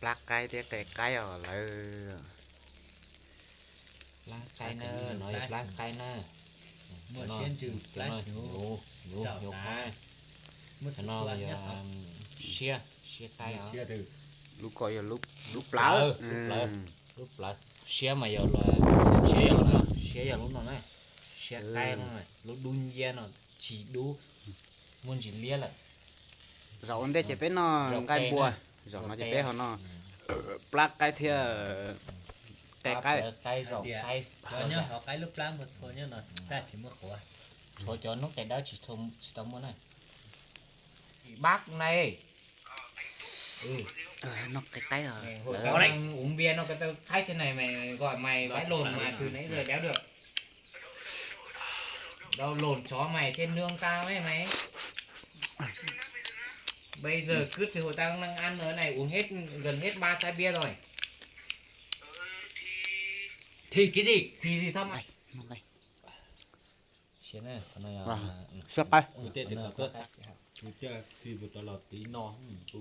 Plab qaib thiab qe qaib os lawm. Plab qaib na, no yog plab qaib na. Muaj siab ntsws plab hnyuv, hnyuv, hnyuv qaib. Muab no yog siab, siab qaib os. Lub ko yog lub plawv, lub plawv. Siab mas yog, siab yog lub no, siab yog lub no na. Siab qaib no, lub dub nciab no, tsis dub, muaj ntsis liab lawm. Zaum ua ntej ces peb noj nqaij npua, zaum no ces peb ho noj plab qaib thiab qe qaib. Qaib zaum qaib. Cov nyob hauv qaib lub plab muaj txhua nyob no, tab tsis muaj quav. Tshuav cov noob tais dawb tsis tau muaj na. Bác này. Noj qe qaib. Ủa, đang uống bia nó cái tao thái trên này mày gọi mày vãi lồn mà từ nãy giờ đéo được. Đâu lồn chó mày trên nương tao ấy mày. Bây giờ cứ từ hồi tao đang ăn ở này uống hết gần hết ba chai bia rồi. Thì cái gì? Thì gì sao mày? Siab na, qhov no yog siab qaib. Kuv tej tis los tiv no tu.